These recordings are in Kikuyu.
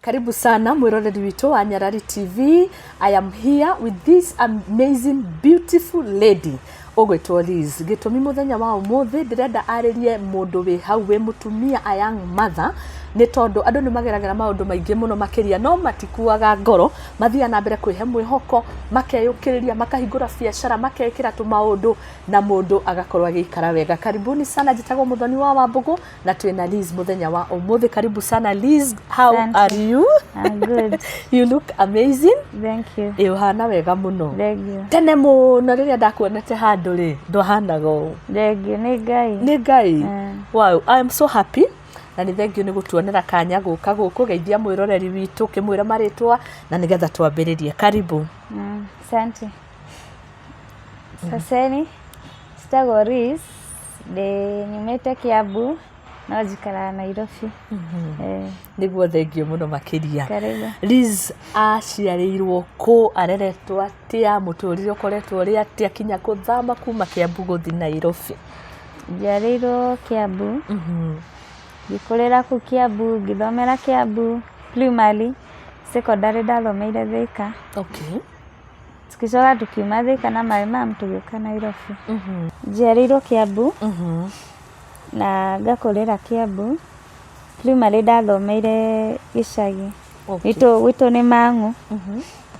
Karibu sana mwiroreri witũ wa Nyarari TV. I am here with this amazing beautiful lady ũgwĩtwo Liz. Gĩtũmi mũthenya wa ũmũthĩ ndĩrenda arĩrie mũndũ wĩ hau wĩ mũtumia a young mother nĩ tondũ andũ nĩ mageragĩra maũndũ maingĩ mũno makĩria no matikuaga ngoro, mathiaga na mbere kwĩhe mwĩhoko, makeyũkĩrĩria, makahingũra biacara, makekĩra tũmaũndũ na mũndũ agakorwo agĩikara wega. Karibuni sana, njĩtagwo Mũthoni wa Wambũgũ na twĩna Liz mũthenya wa ũmũthĩ. Karibu sana Liz, how Asante. are you? I'm good. You look amazing. Thank you. Ĩ ũhana wega mũno. Thank you. Tene mũno rĩrĩa ndakuonete handũ rĩ, ndwahanaga ũũ. Thank you. Nĩ Ngai. Nĩ Ngai. Wow, I am so happy na nĩ thank you nĩ gũtuonera kanya gũka gũkũ geithia mwĩroreri witũ ũkĩmwĩra marĩtwa na nĩgetha twambĩrĩrie. Karibu. Asante. Saseni, njĩtagwo Liz, ndĩ nyumĩte Kiambu no njikaraga Nairobi. Eh, Nĩguo thengio mũno makĩria. Karibu. Liz aciarĩirwo kũ, areretwo atĩa, mũtũrĩre ũkoretwo ũrĩ atĩa kinya gũthama kuma Kiambu gũthiĩ Nairobi? Njiarĩirwo Kiambu, ngĩkũrĩra kũu Kiambu, ngĩthomera Kiambu primary, secondary ndathomeire Thika. Tukicoka tukiuma Thika na my mum tũgĩũka Nairobi. Njiarĩirwo Kiambu na ngakũrĩra Kiambu. Primary ndathomeire gĩcagi. Gwitũ nĩ Mang'u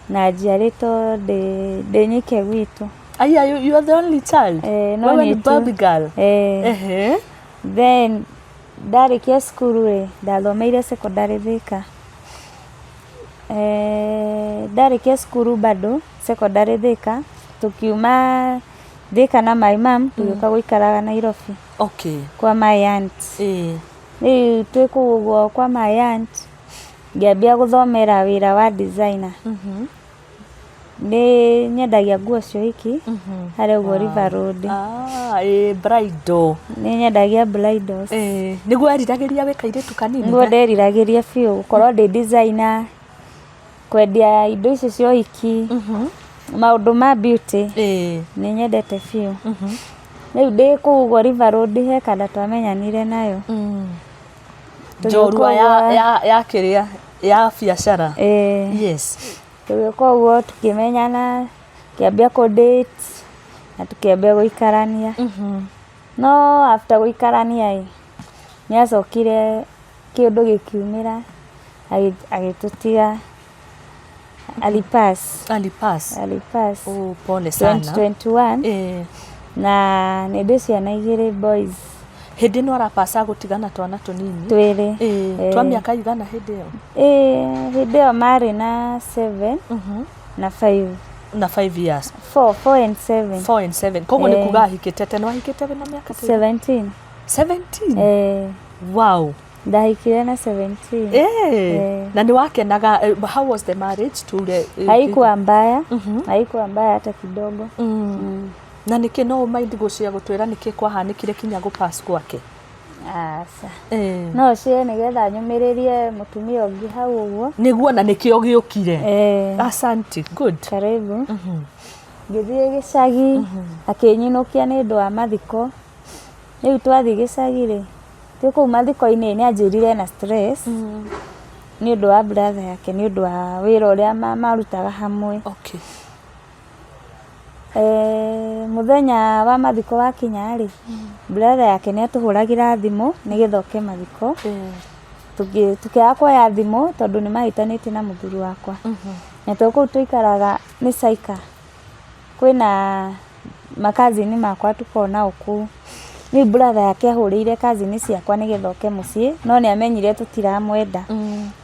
na njiarĩtwo ndĩ nyike gwitũ. Aya, you are the only child? Eh, no Wewe ni niĩ tu. baby girl? Eh. Ehe. Then ndarĩkia cukuru rĩ, ndathomeire secondary Thika. Eh, ndarĩkia cukuru bado secondary Thika, tũkiuma Thika na my mum tũgĩũka gũikaraga Nairobi kwa my aunt. Rĩu twĩ kũu ũguo kwa my aunt ngĩambia gũthomera wĩra wa designer. Nĩ nyendagia nguo cia ũhiki harĩa ũguo River Road. Ah, ĩ bridal. Nĩ nyendagia bridals. Ĩ, nĩguo weriragĩria wĩ kairĩtu kanini? Nĩguo nderiragĩria biũ gũkorwo ndĩ designer, kwendia indo icio cia ũhiki, maũndũ ma beauty nĩ nyendete biũ. Rĩu ndĩ kũu ũguo River Road he kanda twamenyanire nayo. Njorua ya kĩrĩa ya biacara. Ĩĩ. Tũgĩũka ũguo tũkĩmenyana, tũkĩambia kũ date na tũkĩambia gũikarania. No after gũikarania ĩ, nĩ acokire kĩũndũ gĩkiumĩra agĩtũtiga, alipass. Alipass. Alipass. Oh, pole sana. 2021 na nĩ ndĩ ciana igĩrĩ boys. Hĩndĩ ĩno arapasa gũtigana twana tũnini? Twĩrĩ. Ĩĩ, twa mĩaka igana hĩndĩ ĩyo? Ĩĩ, hĩndĩ ĩyo marĩ na 7 na 5. Na 5 years. 4, 4 and 7. 4 and 7. Koguo nĩ kuga ahikĩte tene, wahikĩte wĩna mĩaka ta 17. 17? Ĩĩ. Wow. Ndahikire na 17. Ĩĩ. Na nĩ wakenaga, how was the marriage? Tuge. Haikuwa mbaya. Haikuwa mbaya hata kidogo. Na nĩkĩ no ũmind gũcia gũtwĩra nĩkĩ kwahanĩkire kinya gũpass gwake? Aca. No cie nĩgetha nyũmĩrĩrie mũtumia ũngĩ hau ũguo. Nĩguo na nĩkĩo gĩũkire. Asante, good. Karibu. Ngĩthiĩ gĩcagi, akĩnyinũkia nĩ ũndũ wa mathiko. Rĩu twathiĩ gĩcagi rĩ, twĩ kũu mathiko-inĩ nĩ anjĩrire ena stress nĩ ũndũ wa brother yake, nĩ ũndũ wa wĩra ũrĩa marutaga hamwe. Mũthenya wa mathiko wakinya rĩ, brother yake nĩ atũhũragĩra thimũ nĩgetha oke mathiko. Tũkĩaga kuoya thimũ tondũ nĩ mahĩtanĩtie na mũthuri wakwa. Na tondũ kũu tũikaraga nĩ caika, kwĩna makazini makwa tũkoragwo nao kũu. Rĩu brother yake ahũrĩire cousin ciakwa nĩgetha oke mũciĩ, no nĩ amenyire tũtiramwenda.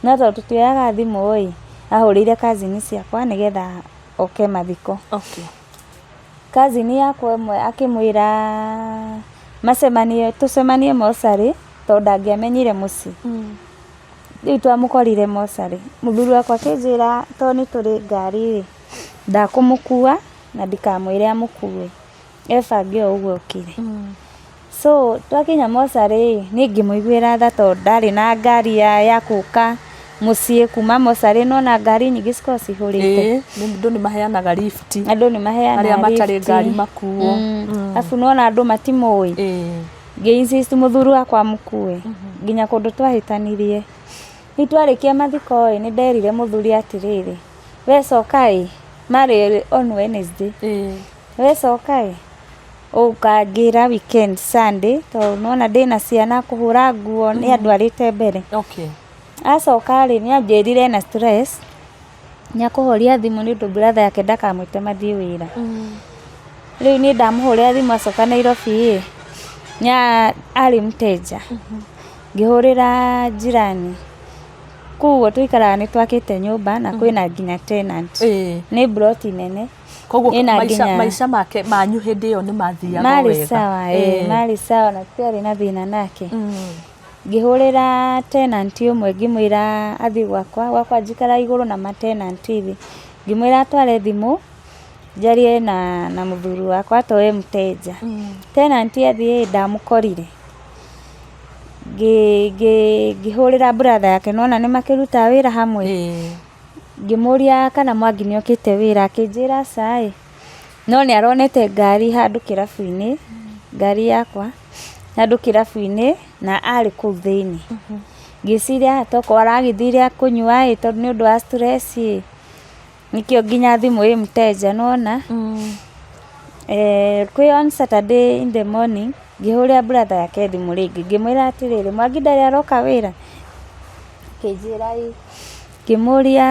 No tondũ tũtioyaga thimũ ĩ, ahũrĩire cousin ciakwa nĩgetha oke mathiko. Cousin yakwa ĩmwe akĩmwĩra macemanie, tũcemanie mocarĩ tondũ ndangĩamenyire mũciĩ. Rĩu twamũkorire mocarĩ, mũthuri wakwa akĩnjĩra tondũ nĩ tũrĩ ngari rĩ, ndakũmũkua na ndikamwĩre amũkue, ebange o ũguo okire. So twakinya mocarĩ ĩ, niĩ ngĩmũiguĩra tha tondũ ndarĩ na ngari ya gũka mũciĩ kuma mocarĩ, nĩ wona ngari nyingĩ cikoragwo cihũrĩte. Ĩĩ, andũ nĩ maheanaga lift. Andũ nĩ maheanaga Arĩa matarĩ lift. ngari makuo. Arabu nĩ wona andũ matimũĩ. Ngĩ insist mũthuri wakwa amũkue nginya kũndũ twahĩtanirie. Rĩu twarĩkia mathiko ĩ, nĩ nderire mũthuri atĩrĩrĩ, we coka ĩ, marĩ on Wednesday, we coka ĩ, ũkangĩra weekend Sunday tondũ nĩwona ndĩna ciana kũhũra nguo nĩ andwarĩte mbere. Acoka rĩ, nĩ anjĩrire ena stress, nĩ akũhoria thimũ nĩ ũndũ brother yake ndakamwĩte mathiĩ wĩra. Rĩu niĩ ndamũhũrĩra thimũ acoka Nairobi ĩ, nĩ arĩ mteja. Ngĩhũrĩra jirani, kũu ũguo tũikaraga nĩ twakĩte nyũmba na kwĩna nginya tenant. Nĩ mburoti nene. Koguo Ĩna maica, nginya- maica make manyu hĩndĩ ĩyo nĩ mathiaga o Marĩ wega. sawa ĩĩ, marĩ sawa na tũtiarĩ na thĩna nake. Ngĩhũrĩra tenant ũmwe ngĩmwĩra athiĩ gwakwa, gwakwa njikaraga igũrũ na ma tenant thĩ. Ngĩmwĩra atware thimũ njarie na mũthuri wakwa atoe mteja. Tenant athiĩ ndamũkorire. Ngĩhũrĩra brother yake nĩwona nĩmakĩrutaga wĩra hamwe. Ngĩmũria kana Mwangi nĩ okĩte wĩra akĩnjĩra aca ĩ, no nĩ aronete ngari handũ kĩrabu-inĩ, ngari yakwa handũ kĩrabu-inĩ na arĩ kũu thĩiniĩ. Ngĩciria tokorwo aragĩthire kũnyua ĩ tondũ nĩ ũndũ wa stress ĩ, nĩkĩo nginya thimũ ĩ mteja nĩwona. Kwĩ on Saturday in the morning ngĩhũrĩra brother yake thimũ rĩngĩ ngĩmwĩra atĩrĩrĩ, Mwangi ndarĩ aroka wĩra? Akĩnjĩra ĩĩ. Ngĩmũria,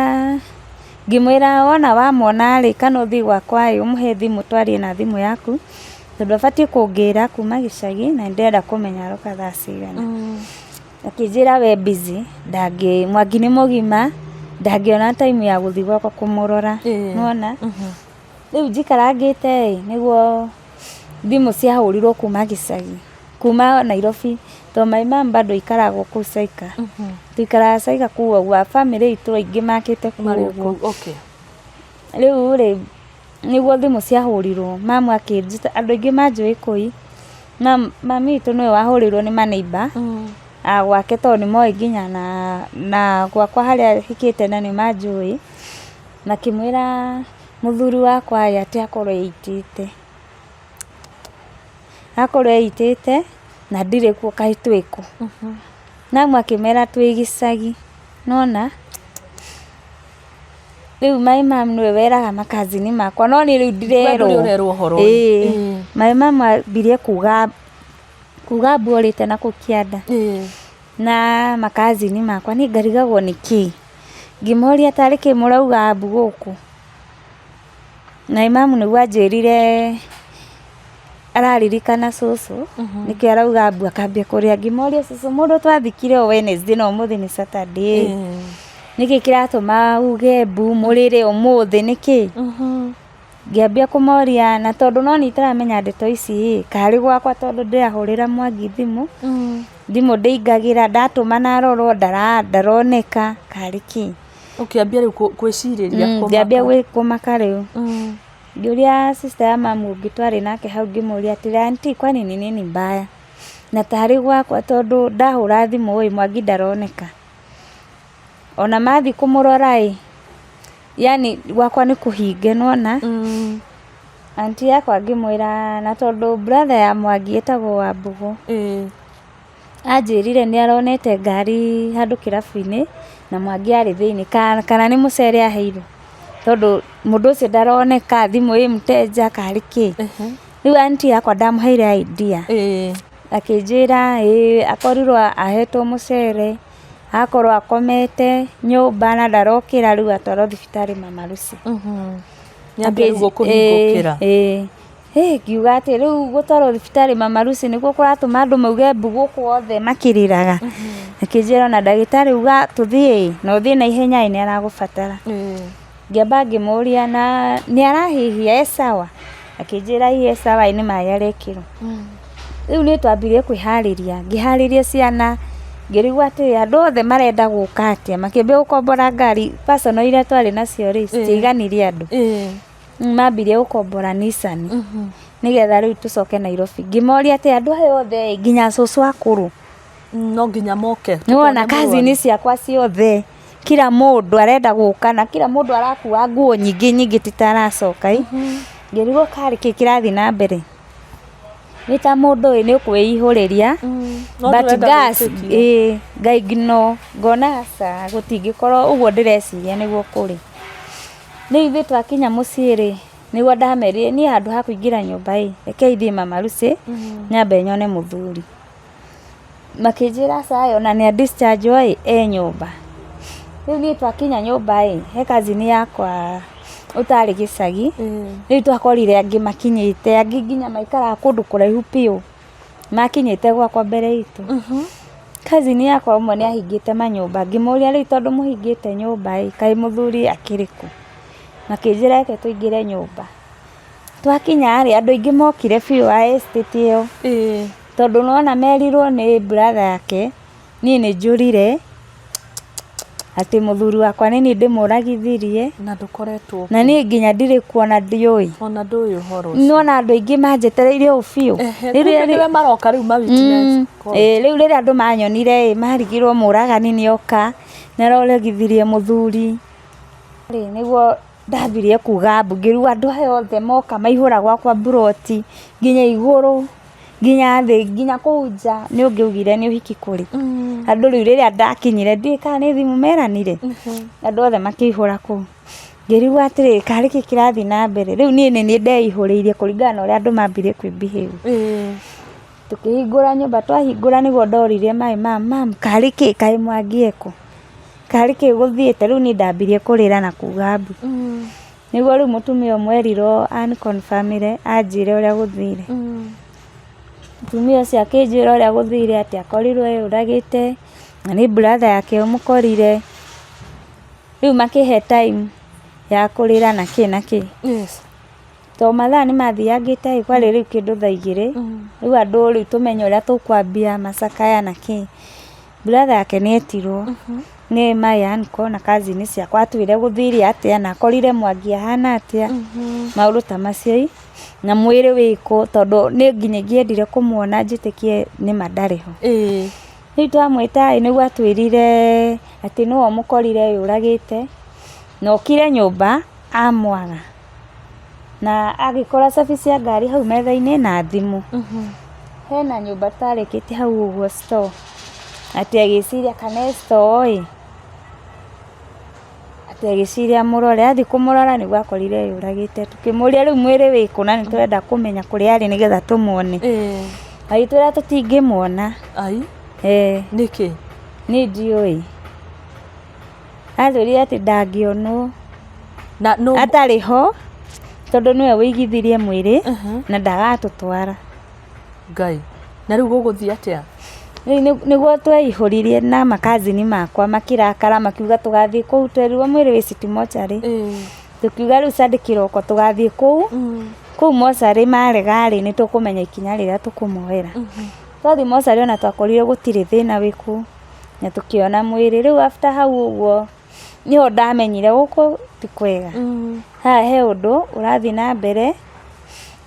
ngĩmwĩra wona wamwona rĩ, kana ũthiĩ gwakwa ĩ, ũmũhe thimũ twarie na thimũ yaku, tondũ abatiĩ kũngĩra kuma gĩcagi na nĩ ndĩrenda kũmenya aroka thaa cigana. Akĩnjĩra we busy, ndangĩ, Mwangi nĩ mũgima, ndangĩona time ya gũthiĩ gwakwa kũmũrora, nĩwona? Rĩu njikarangĩte ĩ, nĩguo thimũ ciahũrirwo kuma gĩcagi, kuma Nairobi, tondũ my mum bado aikaraga o kũu Saika. Tũikaraga Saika kũu ũguo, a bamĩrĩ itũ aingĩ makĩte kũu ũguo. Rĩu rĩ, nĩguo thimũ ciahũrirwo, mamu akĩnjĩta, andũ aingĩ manjũĩ kũi, mami witũ nĩwe wahũrĩirwo nĩ ma neighbour a gwake tondũ nĩ moĩ nginya na gwakwa harĩa hikĩte na nĩ manjũĩ, makĩmwĩra mũthuri wakwa ĩ atĩ akorwo eitĩte. Akorwo eitĩte na ndirĩ kuo kaĩ twĩ kũ? Mamu akĩmera twĩ gĩcagi, nĩwona? Rĩu my mum nĩwe weraga ma cousin makwa no niĩ rĩu We ndũrĩ ndirerwo. ũrerwo ũhoro ũyũ. Ĩĩ, my mum ambirie kuga kuga mbu orĩte nakũu kĩanda na ma cousin makwa niĩ ngarigagwo nĩkĩĩ. Ngĩmoria tarĩ kĩ mũrauga mbu gũkũ? Na mum nĩguo anjĩrire araririkana cũcũ nĩkĩo arauga mbu akambia kũrĩra. Ngĩmũria cũcũ mũndũ twathikire o Wednesday na ũmũthĩ nĩ Saturday nĩkĩ kĩratũma uge mbu mũrĩre ũmũthĩ nĩkĩ? Ngĩambia kũmoria na tondũ no niĩ itaramenya ndeto ici ĩ, karĩ gwakwa tondũ ndĩrahũrĩra Mwangi thimũ, thimũ ndĩingagĩra ndatũma arorwo ndaroneka karĩ kĩ? Ũkĩambia rĩu gwĩcirĩria kũmaka. Ngĩambia kũmaka rĩu. Ngĩũria sister ya mamu ũngĩ twarĩ nake hau ngĩmũria atĩrĩ aunty kwani ni nini mbaya? Na tarĩ gwakwa tondũ ndahũra thimũ ĩ Mwangi ndaroneka. Ona mathiĩ kũmũrora ĩ, yani gwakwa nĩ kũhinge nĩwona. Aunty yakwa ngĩmwĩra na tondũ brother ya Mwangi etagwo Wambũgũ, anjĩrire nĩ aronete ngari handũ kĩrabu-inĩ na Mwangi arĩ thĩiniĩ kana nĩ mũcere aheirwo tondũ mũndũ ũcio ndaroneka thimũ ĩ mteja karĩ kĩ. Rĩu aunty yakwa ndamũheire idea akĩnjĩra ĩĩ akorirwo ahetwo mũcere akorwo akomete nyũmba na ndarokĩra rĩu atwarwo thibitarĩ Mama Lucy. Nĩambia rĩu gũkũhingũkĩra. Ĩĩ ngiuga atĩ rĩu gũtwarwo thibitarĩ Mama Lucy nĩkuo kũratũma andũ mauge mbu gũkũ othe makĩrĩraga. Akĩnjĩra ona ndagĩtarĩ auga tũthiĩ na ũthiĩ na ihenya ĩ nĩ aragũbatara. Ngĩamba ngĩmũria na nĩ arahihia e sawa? Akĩnjĩra ĩĩ e sawa nĩ maĩ arekĩrwo. Rĩu nĩ twambirie kwĩharĩria, ngĩharĩria ciana, ngĩrigwo atĩrĩ andũ othe marenda gũka atĩa, makĩambia gũkombora ngari personal iria twarĩ nacio rĩ, citiaiganirie andũ. Mambirie gũkombora Nissan nĩgetha rĩu tũcoke Nairobi. Ngĩmoria atĩ andũ aya othe ĩ, nginya cũcũ akũrũ. No nginya moke. Nĩwona cousin ciakwa ciothe kila mũndũ arenda gũka na kila mũndũ arakua nguo nyingĩ nyingĩ ti ta aracoka ĩ. Ngĩrigwo karĩ kĩ kĩrathiĩ na mbere. Wĩ ta mũndũ ĩ nĩ ũkwĩihũrĩria No but ndũrenda gas gwĩtĩkia. ĩ nga ignore ngona aca gũtingĩkorwo ũguo ndĩreciria nĩguo kũrĩ. Rĩu ithuĩ twakinya mũciĩ rĩ, nĩguo ndamerire niĩ handũ ha kũingĩra nyũmba ĩ, rekei thiĩ mama Lucy nyambe nyone mũthuri. Makĩnjĩra aca ĩ ona nĩ a discharge wo ĩ, e nyũmba. Rĩu niĩ twakinya nyũmba ĩ, he cousin yakwa ũtarĩ gĩcagi, rĩu twakorire angĩ makinyĩte, angĩ nginya maikaraga kũndũ kũraihu biũ, makinyĩte gwakwa mbere itũ. Cousin yakwa ũmwe nĩ ahingĩte manyũmba, ngĩmũria rĩu tondũ mũhingĩte nyũmba ĩ, kaĩ mũthuri akĩrĩ kũ? Makĩnjĩra reke tũingĩre nyũmba. Twakinya rĩ, andũ aingĩ mokire biũ a estate ĩyo. Tondũ nĩwona merirwo nĩ brother yake, niĩ nĩ njũrire, atĩ mũthuri wakwa nĩ niĩ ndĩmũragithirie. Na ndũkoretwo Na niĩ nginya ndirĩ kuo na ndiũĩ. Ona ndũĩ ũhoro ũcio. Nĩwona andũ aingĩ manjetereire ũũ biũ. Kumbe nĩwe maroka rĩu ma witness. Ĩĩ rĩu rĩrĩa andũ manyonire ĩ, marigirwo mũragani nĩ oka, nĩ aroragithirie mũthuri. Nĩguo ndambirie kuga mbu, ngĩrigwo andũ aya othe moka maihũra gwakwa mburoti, nginya igũrũ. Nginya thĩ nginya kũu nja nĩ ũngĩaugire nĩ ũhiki kũrĩ. Andũ rĩu rĩrĩa ndakinyire ndiũĩ kana nĩ thimũ meranire, andũ othe makĩihũra kũu. Ngĩrigwo atĩrĩrĩ karĩ kĩ kĩrathiĩ na mbere, rĩu niĩ nĩ niĩ ndeihũrĩirie kũringana na ũrĩa andũ mambirie kwĩ behave. Tũkĩhingũra nyũmba twahingũra nĩguo ndoririe my mum, mum karĩ kĩ kaĩ Mwangi ekũ? Karĩ kĩ gũthiĩte? Rĩu niĩ ndambirie kũrĩra na kuga mbu. Nĩguo rĩu mũtumia ũmwe erirwo a confirm ĩre anjĩre ũrĩa gũthire. Mũtumia ũcio akĩnjĩra ũrĩa gũthire atĩ akorirwo eyũragĩte, na nĩ brother yake ũmũkorire. Rĩu makĩhe time ya kũrĩra na kĩ na kĩ. To mathaa nĩ mathiangĩte ĩ, kwarĩ rĩu kĩndũ thaa igĩrĩ, rĩu andũ rĩu tũmenye ũrĩa tũkwambia macakaya na kĩ. Brother yake nĩ etirwo nĩ my uncle na cousin ciakwa atwĩre gũthire atĩa na akorire Mwangi ahana atĩa, maũndũ ta macio ĩ, na mwĩrĩ wĩkũ tondũ niĩ nginya ingĩendire kũmuona njĩtĩkie nĩma ndarĩ ho. Rĩu twamwĩta ĩ nĩguo atwĩrire atĩ nĩwe ũmũkorire eyũragĩte na okire nyũmba amwaga na agĩkora cabi cia ngari hau metha-inĩ na thimũ. Hena nyũmba twarĩkĩtie hau ũguo store, atĩ agĩciria kana ĩ store ĩ, atĩ agĩciria amũrore, athiĩ kũmũrora nĩguo akorire eyũragĩte. Tũkĩmũria rĩu mwĩrĩ wĩkũ na nĩ tũrenda kũmenya kũrĩa arĩ nĩgetha tũmuone. Agĩtwĩra tũtingĩmuona. Ai. Ĩĩ. Nĩkĩ? Niĩ ndiũĩ. Atwĩrire atĩ ndangĩonwo. Na nũ Atarĩ ho tondũ nĩwe wĩigithirie mwĩrĩ na ndagatũtwara. Ngai. Na rĩu gũgũthiĩ atĩa? Rĩu nĩguo tweihũririe na makazini makwa makĩrakara makiuga tũgathiĩ kũu twerirwo mwĩrĩ wĩ city mortuary. Tũkiuga rĩu Sunday kĩroko tũgathiĩ kũu, kũu mortuary marega rĩ nĩ tũkũmenya ikinya rĩrĩa tũkũmoera. Twathiĩ mortuary ona twakorire gũtirĩ thĩna wĩ kũu na tũkĩona mwĩrĩ. Rĩu after hau ũguo nĩho ndamenyire gũkũ ti kwega. Haha he ũndũ ũrathiĩ na mbere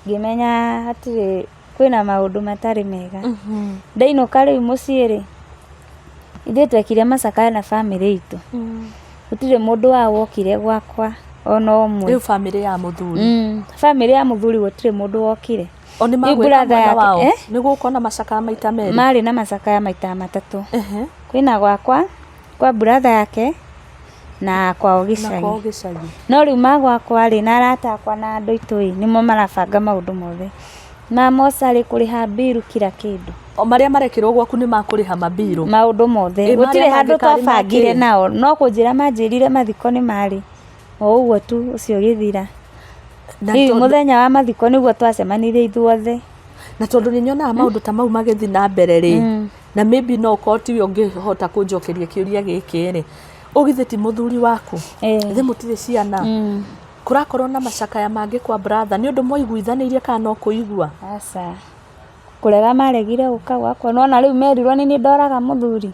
ngĩmenya hatirĩ kwĩna maũndũ matarĩ mega. Ndainũka rĩu mũciĩ rĩ, ithuĩ twekire macakaya na bamĩrĩ itũ. Gũtirĩ mũndũ wao wokire gwakwa ona ũmwe. Rĩu bamĩrĩ ya mũthuri? Bamĩrĩ ya mũthuri gũtirĩ mũndũ wokire. O nĩ Rĩu magwĩka brother mwena yake, wao? eh? Nĩ gũkwo na macakaya maita merĩ? Marĩ na macakaya maita matatũ. Kwĩna gwakwa, kwa brother yake na kwao Na gĩcagi. kwao gĩcagi. No rĩu ma gwakwa rĩ, na arata akwa na andũ aitũ ĩ, nĩmo marabanga maũndũ mothe. Ma mocarĩ, kũrĩha mbiru, kira kĩndũ. O marĩa marekĩrwo gwaku nĩ ma kũrĩha mambiru? Maũndũ mothe. Ĩ, marĩa Gũtirĩ handũ mangĩ karĩ ma twabangire kĩ? nao, no kũnjĩra manjĩrire mathiko nĩ marĩ, o ũguo tu ũcio ũgĩthira. Na Rĩu tondũ- mũthenya wa mathiko nĩguo twacemanirie ithuothe. Na tondũ nĩ nyonaga maũndũ ta mau magĩthiĩ na mbere rĩ, na maybe no ũkorwo tiwe ũngĩhota kũnjokeria kĩũria gĩkĩ rĩ, ũgithĩ ti mũthuri waku? Githĩ mũtirĩ ciana? Kũrakorwo na macakaya mangĩ kwa brother nĩ ũndũ mwaiguithanĩirie kana no kũigua? Aca. Kũrega maregire gũka gwakwa. Nĩwona rĩu merirwo nĩ niĩ ndoraga mũthuri.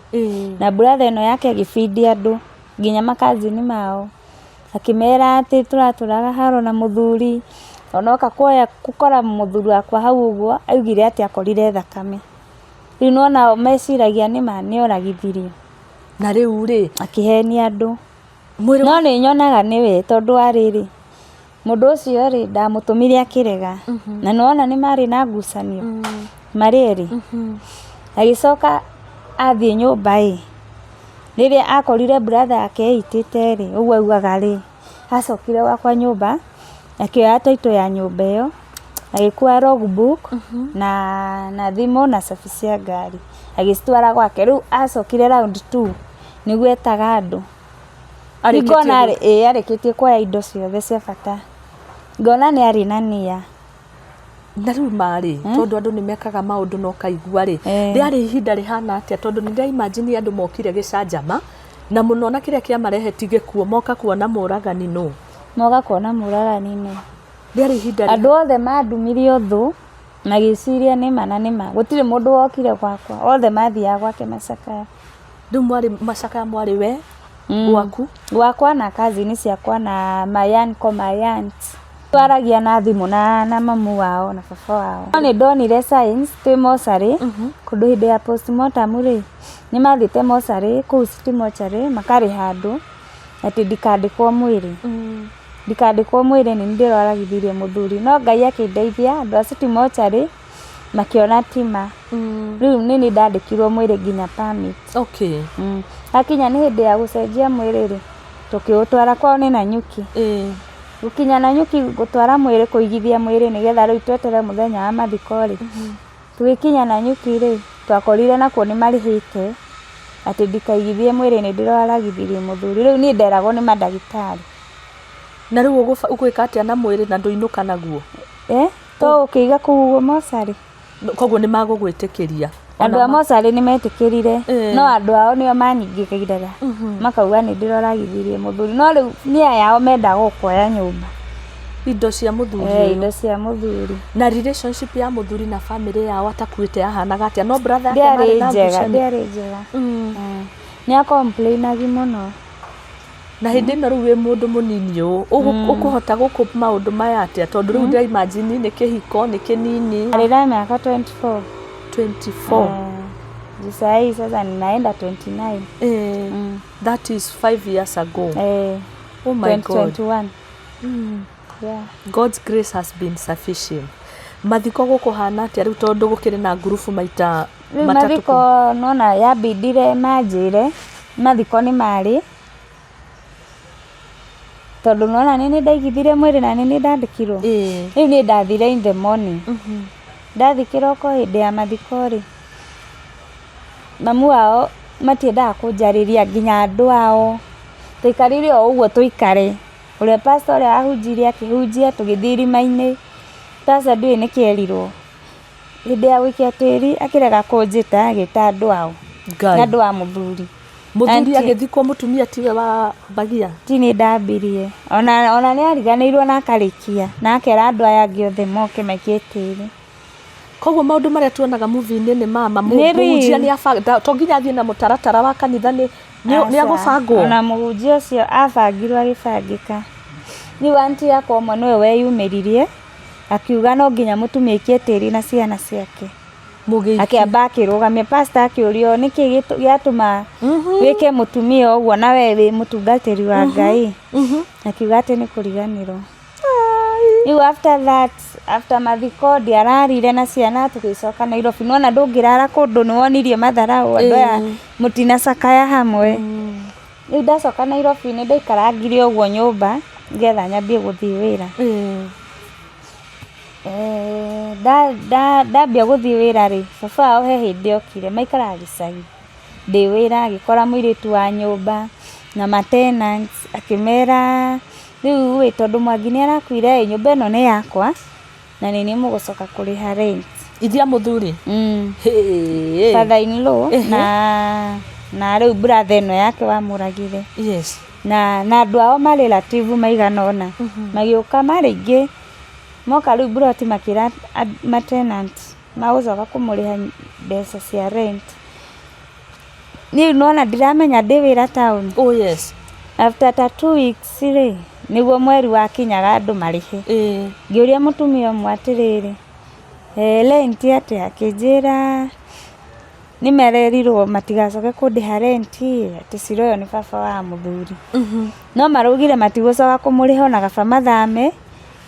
Na brother ĩno yake agĩbindia andũ nginya makazini mao. Akĩmera atĩ tũratũraga haro na mũthuri. Ona oka kuoya gũkora mũthuri wakwa hau ũguo, augire atĩ akorire thakame. Rĩu nĩwona o meciragia nĩma nĩoragithirio. Na rĩu rĩ, Akĩhenia andũ. Mwĩrĩ No nĩ nyonaga nĩwe tondũ wa rĩrĩ, Mũndũ ũcio rĩ, ndamũtũmire akĩrega. Na nĩwona nĩ marĩ na ngucanio marĩ erĩ. Agĩcoka athiĩ nyũmba ĩ, rĩrĩa akorire brother yake eitĩte rĩ, ũguo augaga rĩ, acokire gwakwa nyũmba, akĩoya title ya nyũmba ĩyo, agĩkua log book na thimũ na cabi cia ngari, agĩcitwara gwake. Rĩu acokire round two nĩguo etaga andũ. Ngona ĩĩ arĩkĩtie kuoya indo ciothe cia bata. Ngona nĩ arĩ na nia. Na rĩu ma rĩ, tondũ andũ nĩ mekaga maũndũ na ũkaigua rĩ, rĩarĩ ihinda rĩhana atĩa? Tondũ nĩ ndĩra imagine andũ mokire gĩcanjama, na mũno na kĩrĩa kĩamarehe ti gĩkuũ, moka kuona mũragani nũ. Moka kuona mũragani nũ. Rĩarĩ ihinda. Andũ othe mandumirie ũthũ, magĩciria nĩma na nĩma. Gũtirĩ mũndũ wokire gwakwa, othe mathiaga gwake macakaya. Rĩu mwarĩ macakaya mwarĩ we gwaku? Gwakwa na cousin ciakwa na my uncle, my aunt. Twaragia na thimũ na mamu wao na baba wao. No nĩ ndonire signs twĩ mocarĩ, kũndũ hĩndĩ ya postmortem rĩ, nĩ mathiĩte mocarĩ, kũu city mortuary makarĩha andũ atĩ ndikandĩkwo mwĩrĩ. Ndikandĩkwo mwĩrĩ nĩ niĩ ndĩroragithirie mũthuri. No Ngai akĩndeithia andũ a city mortuary makĩona ti ma. Rĩu nĩ niĩ ndandĩkirwo mwĩrĩ nginya permit. Hakinya nĩ hĩndĩ ya gũcenjia mwĩrĩ rĩ, tũkĩũtwara kwao nĩ Nanyuki. Gũkinya Nanyuki gũtwara mwĩrĩ kũigithia mwĩrĩ nĩgetha rĩu tweterere mũthenya wa mathiko rĩ, tũgĩkinya Nanyuki rĩ, twakorire nakuo nĩ marĩhĩte atĩ ndikaigithie mwĩrĩ nĩ ndĩroragithirie mũthuri. Rĩu niĩ nderagwo nĩ mandagĩtarĩ. Na rĩu ũgwĩka atĩa na mwĩrĩ na ndũinũka naguo? To ũkĩiga kũu ũguo mocarĩ. Koguo nĩ magũgwĩtĩkĩria? Andũ a mocarĩ nĩ metĩkĩrire, no andũ ao nĩo manyingĩrĩraga, makauga nĩ ndĩroragithirie mũthuri. No rĩu nia yao mendaga o kuoya nyũmba. Indo cia mũthuri ũyũ. Indo cia mũthuri. Na relationship ya mũthuri na famĩlĩ yao atakuĩte yahanaga atĩa? No brother yake marĩ Ndĩarĩ na njega, ngucanio? ndĩarĩ njega. Nĩ a complain agi mũno. Na hĩndĩ ĩno rĩu wĩ mũndũ mũnini ũũ, ũkũhota gũkũ maũndũ maya atĩa? Tondũ rĩu ndĩra imagine nĩ kĩhiko, nĩ kĩnini. Arĩ na mĩaka 24. 24. Juu saa hii sasa ninaenda 29. That is 5 years ago. Oh my God. 2021. Yeah. God's grace has been sufficient. Mathiko gũkũhana atĩa rĩu tondũ gũkĩrĩ na ngurubu maita Rĩu matatũ? Mathiko nona yambindire manjĩre mathiko nĩ marĩ tondũ nona nĩ niĩ ndaigithirie mwĩrĩ na nĩ niĩ ndandĩkirwo. Rĩu niĩ ndathire in the morning. Ndathiĩ kĩroko hĩndĩ ya mathiko rĩ, mamu wao matiendaga kũnjarĩria nginya andũ ao. Twaikarire o ũguo tũikare. Ũrĩa pastor ũrĩa wahunjirie akĩhunjia tũgĩthiĩ irima-inĩ. Pastor ndiũĩ nĩkĩ erirwo. Hĩndĩ ya gũikia tĩri akĩrega kũnjĩta agĩta andũ ao. Ngai. Na andũ a mũthuri. Mũthuri agĩthikwo mũtumia tiwe wa mbagia? Ti niĩ ndambirie. Ona nĩ ariganĩirwo na akarĩkia. Na akera andũ aya angĩ othe moke maikie tĩri. Koguo maũndũ marĩa tuonaga movie-inĩ nĩ mama. Nĩ Mũhunjia real. nĩ to nginya athiĩ na mũtaratara wa kanitha nĩ Aca. agũbangwo? Ona mũhunjia ũcio abangirwo agĩbangĩka. Rĩu aunty yakwa ũmwe nĩwe weyumĩririe akiuga no nginya mũtumia aikie tĩri na ciana ciake. Mũgĩikia. Akĩamba akĩrũgamia pastor akĩũrio nĩkĩ gĩatũma wĩke mũtumia ũguo na we wĩ mũtungatĩri wa Ngai. Akiuga atĩ nĩ kũriganĩrwo. Rĩu after that, after mathiko ndiararire na ciana tũgĩcoka Nairobi. Nĩwona ndũngĩrara kũndũ nĩwonirie matharaũ andũ aya mũtinacakaya hamwe. Rĩu ndacoka Nairobi nĩ ndaikarangire ũguo nyũmba nĩgetha nyambie gũthiĩ wĩra. Ndambia gũthiĩ wĩra rĩ, baba wao he hĩndĩ okire, maikaraga gĩcagi. Ndĩ wĩra agĩkora mũirĩtu wa nyũmba na ma tenants akĩmera rĩu ĩ tondũ Mwangi nĩ arakuire ĩ, nyũmba ĩno nĩ yakwa na nĩ niĩ mũgũcoka kũrĩha rent. Ithia mũthuri? Hĩ. Father in law na rĩu brother ĩno yake wamũragire. Na andũ ao ma relative maigana ũna magĩũka marĩ aingĩ, moka rĩu mburoti makĩra ma tenant magũcoka kũmũrĩha mbeca cia rent. Niĩ nĩwona ndiramenya ndĩ wĩra taũni. Oh yes. After ta 2 weeks rĩ, nĩguo mweri wakinyaga andũ marĩhe. Ngĩũria mũtumia ũmwe atĩrĩrĩ, rent atĩa? Akĩnjĩra nĩ marerirwo matigacoke kũndĩha rent atĩ cira ũyũ nĩ baba wa mũthuri. No maraugire matigũcoka kũmũrĩha ona kaba mathame.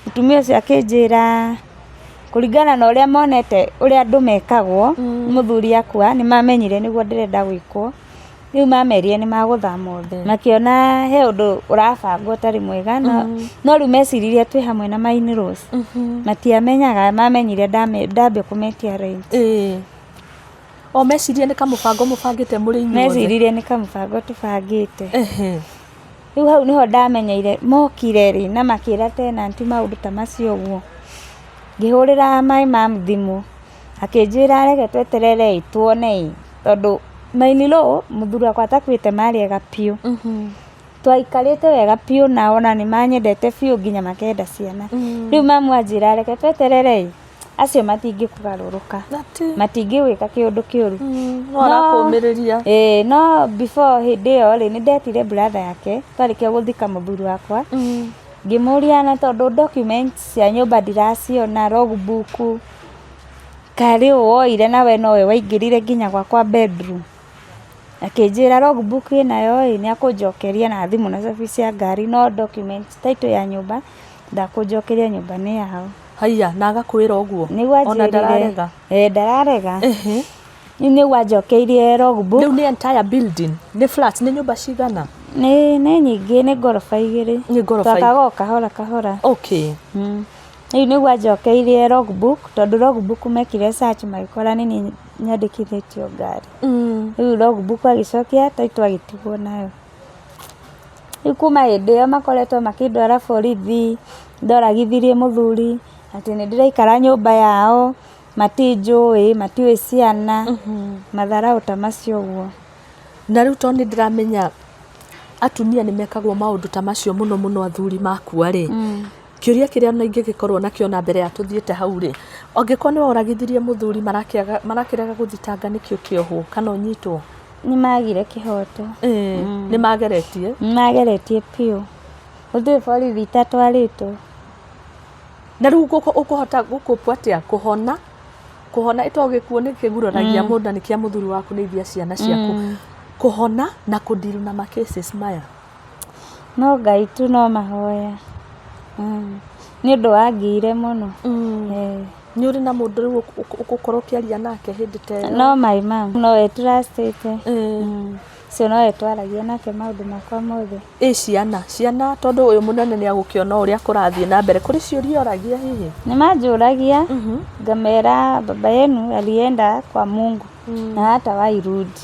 Mũtumia ũcio akĩnjĩra kũringana na ũrĩa monete ũrĩa andũ mekagwo mũthuri akua, nĩ mamenyire nĩguo ndĩrenda gwĩkwo. Rĩu mamerire nĩ magũthama othe. Makĩona he ũndũ ũrabangwo ũtarĩ mwega, no rĩu meciririe twĩ hamwe na my in-laws. Matiamenyaga, mamenyire ndambia kũmetia rent. Ĩĩ. O mecirie nĩ kamũbango mũbangĩte mũrĩ inyuothe. Meciririe nĩ kamũbango tũbangĩte. Ehe. Rĩu hau nĩho ndamenyeire mokire rĩ na makĩra tenant maũndũ ta macio ũguo. Ngĩhũrĩra my mum thimũ akĩnjĩra reke tweterere ĩ tuone ĩ tondũ my in-law mũthuri wakwa atakuĩte marĩ ega biũ. Twaikarĩte wega biũ nao na nĩ manyendete biũ nginya makenda ciana. Rĩu mamu anjĩra reke tweterere ĩ acio matingĩkũgarũrũka, matingĩgwĩka kĩũndũ kĩũru. No arakũmĩrĩria. Ĩĩ no before hĩndĩ ĩyo rĩ nĩ ndetire brother yake twarĩkia gũthika mũthuri wakwa ngĩmũria na tondũ documents cia nyũmba ndiraciona logbook karĩ ũ woire na we nowe waingĩrire nginya gwakwa bedroom. Akĩnjĩra logbook ĩnayo ĩ nĩ akũnjokeria na thimũ na cabi cia ngari no documents title ya nyũmba ndakũnjokeria nyũmba nĩ yao. Haiya na agakwĩra ũguo? Nĩguo Ona anjĩrire. ndararega? Ĩĩ ndararega. Ehe. Rĩu nĩguo anjokeirie logbook. Rĩu nĩ entire building? Nĩ flat, nĩ nyũmba cigana? Nĩ nyingĩ, nĩ ngoroba igĩrĩ. Nĩ ngoroba igĩrĩ. Twakaga o kahora kahora. Okay. Rĩu nĩguo anjokeirie logbook tondũ logbook mekire search magĩkora nĩ niĩ nyandĩkithĩtio ngari. Rĩu logbook agĩcokia title agĩtigwo nayo. Rĩu kuma hĩndĩ ĩyo makoretwo makĩndwara borithi, ndoragithirie mũthuri atĩ nĩ ndĩraikara nyũmba yao, matinjũĩ, matiũĩ ciana, matharaũ ta macio ũguo. Na rĩu tondũ nĩ ndĩramenya atumia nĩ mekagwo maũndũ ta macio mũno mũno athuri makua rĩ, kĩũria kĩrĩa ona ingĩgĩkorwo nakĩo na mbere ya tũthiĩte hau rĩ, angĩkorwo nĩwe woragithirie mũthuri marakĩrega gũthitanga nĩkĩ ũkĩohwo kana ũnyitwo? Nĩ magire kĩhoto. Nĩ mageretie? Nĩ mageretie biũ. Gũtirĩ borithi itatwarĩtwo. Na rĩu ũkũhota gũkũpu atĩa kũhona? Kũhona ĩto gĩkuũ nĩ kĩguraragia mũndũ na nĩ kĩa mũthuri waku nĩ ithiĩ ciana ciaku. Kũhona na kũ deal na ma cases maya. No Ngai tu no mahoya. Nĩ ũndũ wangĩire mũno. Nĩ ũrĩ na mũndũ rĩu ũgũkorwo ũkĩaria nake hĩndĩ ta ĩyo? No my mum nowe trustĩte. Ũcio nowe twaragia nake maũndũ makwa mothe. Ĩ ciana, ciana tondũ ũyũ mũnene nĩ agũkĩona ũrĩa kũrathiĩ na mbere, kũrĩ ciũria oragia hihi? Nĩ manjũragia ngamera baba yenu alienda kwa Mungu na hatawahi rudi.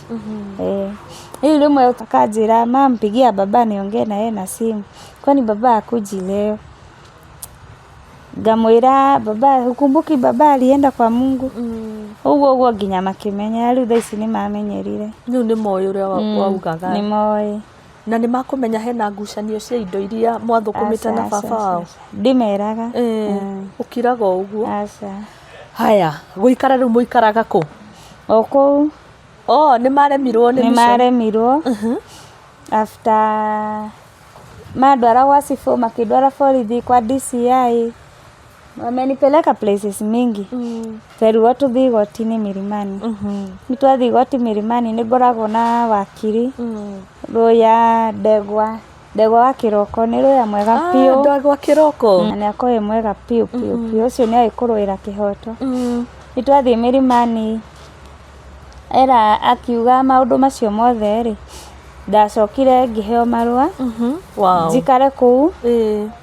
Rĩu rĩmwe akanjĩra mum pigia baba niongee na yeye na simu kwani baba hakuji leo? Ngamwĩra baba hukumbuki baba alienda kwa Mungu? Ũguo ũguo nginya makĩmenya rĩu thaa ici nĩ mamenyerire. Rĩu nĩ moĩ ũrĩa waugaga. Nĩ moĩ. Na nĩ makũmenya hena ngucanio cia indo iria mwathũkũmĩte na baba wao? Ndimeraga. Ũkiraga o ũguo? Aca. Haya, gũikara rĩu mũikaraga kũ? O kũu. Oh, nĩ maremirwo nĩ Nĩ maremirwo. After mandwara gwa cibũ makĩndwara borithi kwa DCI wamenipeleka places mingi. Twerirwo tũthiĩ igoti-inĩ Milimani. Rĩu twathiĩ igoti Milimani nĩ ngoragwo na wakiri Rũya Ndegwa, Ndegwa wa Kĩroko nĩ rũya mwega biũ. Ndegwa Kĩroko. Na nĩ akoragwo e mwega biũ biũ biũ, ũcio nĩ oĩ kũrũĩra kĩhoto. Rĩu twathiĩ Milimani era akiuga maũndũ macio mothe rĩ, ndacokire ngĩheo marũa njikare kũu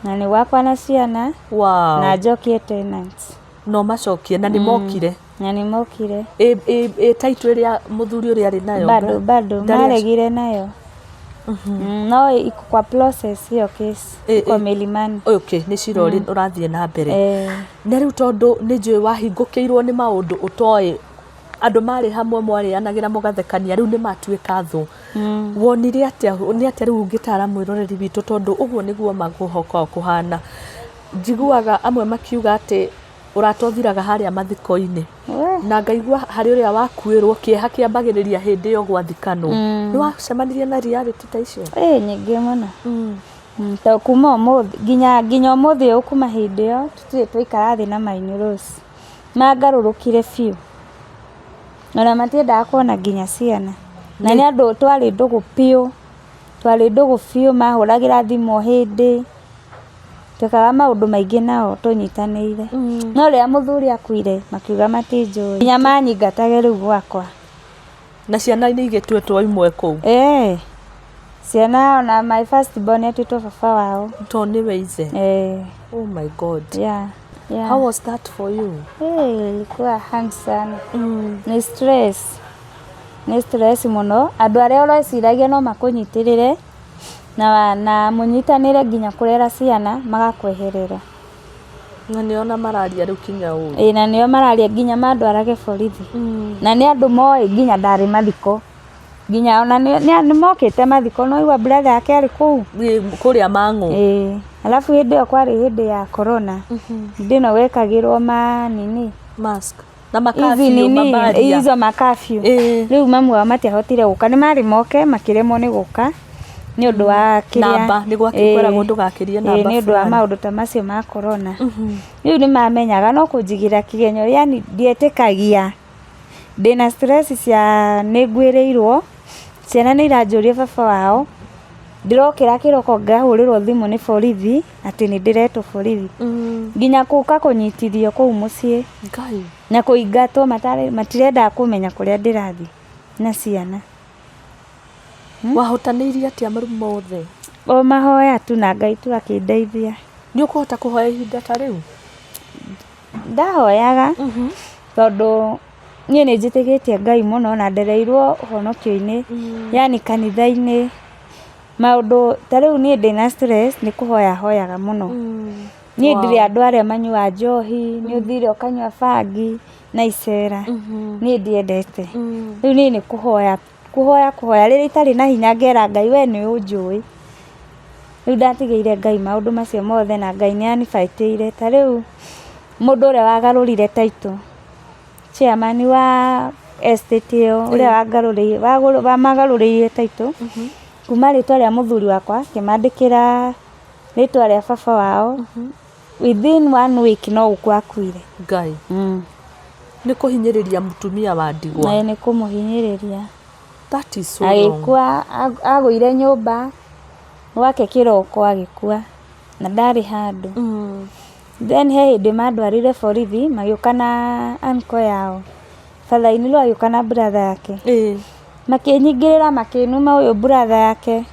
na nĩ gwakwa na ciana na njokie tenants. No macokie na nĩ mokire. Na nĩ mokire. Ĩ title ĩrĩa mũthuri ũrĩa arĩ nayo? Bado bado maregire nayo. No iko kwa process hiyo case iko Milimani. Okay, nĩ cira ũrathiĩ na mbere. Na rĩu tondũ nĩ njũĩ wahingũkĩirwo nĩ maũndũ ũtoĩ andũ marĩ hamwe mwarĩanagĩra mũgathekania rĩu nĩ matuĩka thũ. Wonire atĩa, nĩ atĩa rĩu ũngĩtara mwĩroreri witũ tondũ ũguo nĩguo magũkoragwo kũhana. Njiguaga amwe makiuga atĩ ũrata ũthiraga harĩa mathiko-inĩ. Na ngaigua harĩ ũrĩa wakuĩrwo kĩeha kĩambagĩrĩria hĩndĩ ĩyo gwathikanwo. Nĩ wacemanirie na reality ta icio? Ĩĩ nyingĩ mũno. To kuma ũmũthĩ nginya ũmũthĩ ũyũ kuma hĩndĩ ĩyo tũtirĩ twaikara thĩ na my in-laws. Mangarũrũkire biũ. Ona matiendaga kuona nginya ciana. Na nĩ andũ twarĩ ndũgũ biũ, twarĩ ndũgũ biũ mahũragĩra thimũ o hĩndĩ. Twekaga maũndũ maingĩ nao tũnyitanĩire. No rĩrĩa mũthuri akuire makiuga matinjũĩ. Nginya manyingatage rĩu gwakwa. Na ciana nĩ igĩtuĩtwo imwe kũu? Ĩĩ. Ciana ona my first born atuĩtwo baba wao. Tondũ nĩwe ithe? Ĩĩ. Oh my God. Yeah. Yeah. How was that for you? Hey, ilikuwa hard sana. Nĩ stress. Nĩ stress mũno. Andũ arĩa ũreciragia no makũnyitĩrĩre na mũnyitanĩre nginya kũrera ciana magakweherera. Na nĩo ona mararia rĩu kinya ũru. Ĩĩ na nĩo mararia nginya mandwarage borithi. Na nĩ andũ moĩ nginya ndarĩ mathiko. Nginya ona nĩ mokĩte mathiko no igua brother yake arĩ kũu. Kũrĩa Mang'u. Ĩĩ. Alafu hĩndĩ ĩyo kwarĩ hĩndĩ ya corona. Hĩndĩ ĩno gwekagĩrwo ma nini. Mask. Na Hizi makabio nini mabaria. hizo makabio. Ĩĩ. Rĩu mamu wao matiahotire gũka nĩ marĩ moke makĩremwo nĩ gũka nĩ ũndũ wa kĩrĩa Namba, nĩ gwakĩkoragwo ndũgakĩrie namba nĩ ũndũ wa fulani. maũndũ ta macio ma corona. Rĩu nĩ mamenyaga no kũnjigĩra kĩgenyo yani ndietĩkagia ndĩna stress cia nĩ ngwĩrĩirwo ciana nĩ iranjũria baba wao ndĩrokĩra kĩroko ngahũrĩrwo thimũ nĩ borithi atĩ nĩ ndĩretwo borithi nginya gũka kũnyitithio kũu mũciĩ Ngai. na kũingatwo matirendaga kũmenya kũrĩa ndĩrathiĩ na ciana. Wahotanĩirie atĩa maru mothe? O mahoya tu na Ngai tu akĩndeithia. Nĩ ũkũhota kũhoya ihinda ta rĩu? Ndahoyaga tondũ niĩ nĩ njĩtĩkĩtie Ngai mũno na ndereirwo ũhonokio-inĩ yani kanitha-inĩ maũndũ ta rĩu niĩ ndĩna stress nĩ kũhoya hoyaga mũno. Niĩ ndirĩ andũ arĩa manyuaga njohi nĩ ũthire ũkanyua bangi na icera niĩ ndiendete. Rĩu niĩ nĩ kũhoya kũhoya kũhoya rĩrĩa itarĩ na hinya ngera Ngai we nĩ ũnjũĩ. Rĩu ndatigĩire Ngai maũndũ macio mothe na Ngai nĩ anibaitĩire. Ta rĩu mũndũ ũrĩa wagarũrire title chairman wa estate ĩyo ũrĩa wamagarũrĩire title kuma rĩtwa rĩa mũthuri wakwa akĩmandĩkĩra rĩtwa rĩa baba wao within one week no gũkua akuire. Ngai. Nĩ kũhinyĩrĩria mũtumia wa ndigwa. Ĩĩ nĩ kũmũhinyĩrĩria. That is so wrong. Agĩkua agũire nyũmba gwake kĩroko agĩkua na ndarĩ handũ. Then he hĩndĩ mandwarire borithi magĩũka na uncle yao. Father in law agĩũka na brother yake. Makĩnyingĩrĩra makĩnuma ũyũ brother yake.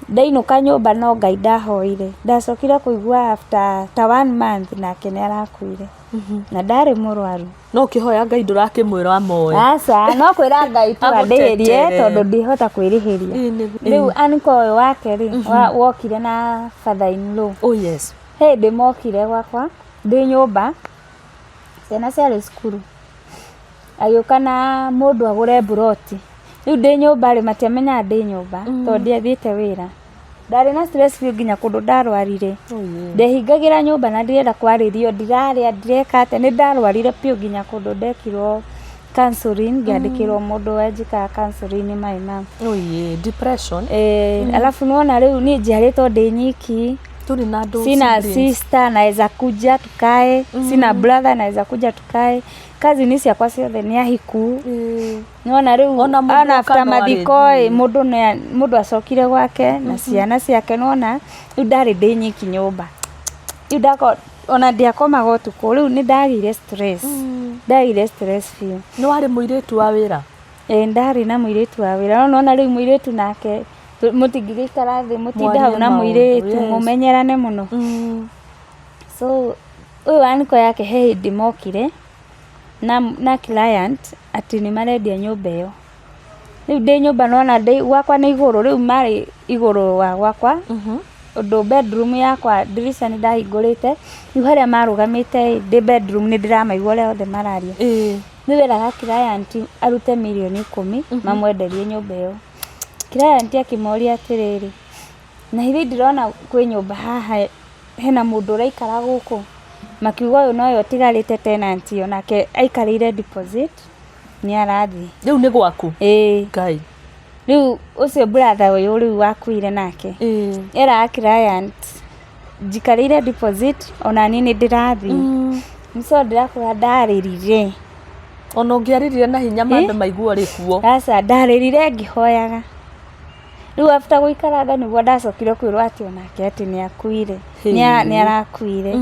Ndainũka nyũmba no Ngai ndahoire. Ndacokire kũigua after ta one month nake nĩ arakuire. Na ndarĩ mũrwaru. No ũkĩhoya Ngai ndũrakĩmwĩra amoe. Aca, no kwĩra Ngai tu andĩhĩrie Agũtetere. tondũ ndihota kwĩrĩhĩria. Rĩu uncle ũyũ wake rĩ, wokire na father in law. Oh yes. He hĩndĩ mokire gwakwa ndĩ nyũmba, ciana ciarĩ cukuru. Agĩũka na mũndũ agũre mburoti. Rĩu ndĩ nyũmba rĩ, matiamenyaga ndĩ nyũmba tondũ ndiathiĩte wĩra. Ndarĩ na stress biũ nginya kũndũ ndarwarire. Ndehingagĩra nyũmba na ndirenda kwarĩrio, ndirarĩa, ndireka atĩa, nĩ ndarwarire biũ nginya kũndũ ndekirwo counseling, ngĩandĩkĩrwo mũndũ wanjĩkaga counseling nĩ my mum. Oh yeah, depression. Ĩĩ, alafu nĩwona rĩu niĩ njiarĩtwo ndĩ nyiki. Ndũrĩ na andũ Sina siblings. sister naweza kuja tukae, sina brother naweza kuja tukae. Cousin ciakwa ciothe nĩ ahiku. Nĩwona rĩu Ona mũndũ ona after oka no mathiko arĩthiĩ. ĩ mũndũ mũndũ acokire gwake na ciana ciake nĩwona rĩu ndarĩ ndĩ nyiki nyũmba. Rĩu ndako ona ndiakomaga ũtukũ rĩu nĩ ndagĩire stress. Ndagĩire stress biũ. Nĩ warĩ mũirĩtu wa wĩra? Ĩĩ ndarĩ na mũirĩtu wa wĩra no nĩwona rĩu mũirĩtu nake mũtingĩgĩikara thĩ mũtinde hau na Mwarie maũndũ, mũirĩtu yes. mũmenyerane mũno. So ũyũ uncle yake he hĩndĩ mokire na client atĩ nĩ marendia nyũmba ĩyo. Rĩu ndĩ nyũmba nĩwona ndĩ gwakwa nĩ igũrũ rĩu marĩ igũrũ wa gwakwa ũndũ bedroom yakwa ndirica nĩ ndahingũrĩte rĩu harĩa marũgamĩte ndĩ bedroom nĩ ndĩramaigua ũrĩa othe mararia. Rĩu eraga client arute mirioni 10 mamwenderie nyũmba ĩyo. Client akĩmoria atĩrĩrĩ, na ithuĩ ndĩrona kwĩ nyũmba haha hena mũndũ ũraikara gũkũ? Makiuga ũyũ nowe ũtigarĩte tenant onake aikarĩire deposit nĩ arathiĩ. Rĩu nĩ gwaku? Ĩĩ. Ngai. Rĩu ũcio brother ũyũ rĩu wakuire nake eraga client njikarĩire deposit ona niĩ nĩ ndĩrathiĩ. So ndĩrakwĩra ndarĩrire. Ona ũngĩarĩrire na hinya mambe maigua ũrĩ kuo. Aca ndarĩrire ngĩhoyaga. Rĩu after gũikaranga nĩguo ndacokire kwĩrwo atĩ onake atĩ nĩ akuire. Nĩ arakuire.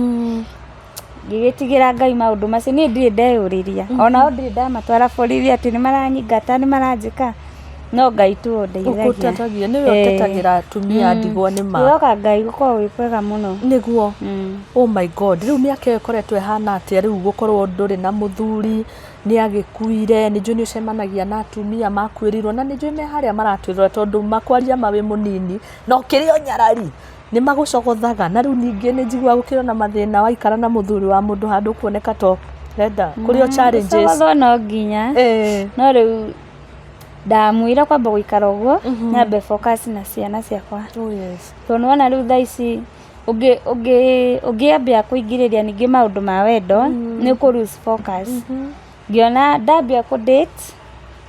Ngĩgĩtigĩra Ngai maũndũ macio, niĩ ndirĩ ndeyũrĩria, onao ndirĩ ndamatwara borithi atĩ nĩ maranyingata nĩ maranjĩka, no Ngai tu ũndeithagia. Ũgũtetagia, nĩwe ũtetagĩra atumia a ndigwa nĩ ma. Kwĩhoka Ngai gũkoragwo gwĩ kwega mũno. Nĩguo. Oh my God, rĩu mĩaka ĩyo ĩkoretwo ĩhana atĩa rĩu gũkorwo ndũrĩ na mũthuri, nĩ agĩkuire, nĩ njũĩ nĩ ũcemanagia na atumia makuĩrĩirwo, na nĩ njũĩ me harĩa maratwĩrora tondũ makwaria ma wĩ mũnini, na ũkĩrĩ o nyarari. Nĩ magũcogothaga na rĩu ningĩ nĩ njiguaga gũkĩrĩ na mathĩna waikara na mũthuri wa mũndũ handũ ũkuoneka ta ũrenda kũrĩ o challenges. Gũcogothwo no nginya. No rĩu ndamwĩra kwamba gũikara ũguo nyambe focus na ciana ciakwa. Oh yes. Tondũ nĩwona rĩu thaa ici ũngĩambia kũingĩrĩria ningĩ maũndũ ma wendo nĩ ũkũ lose focus. Ngĩona ndambia kũ date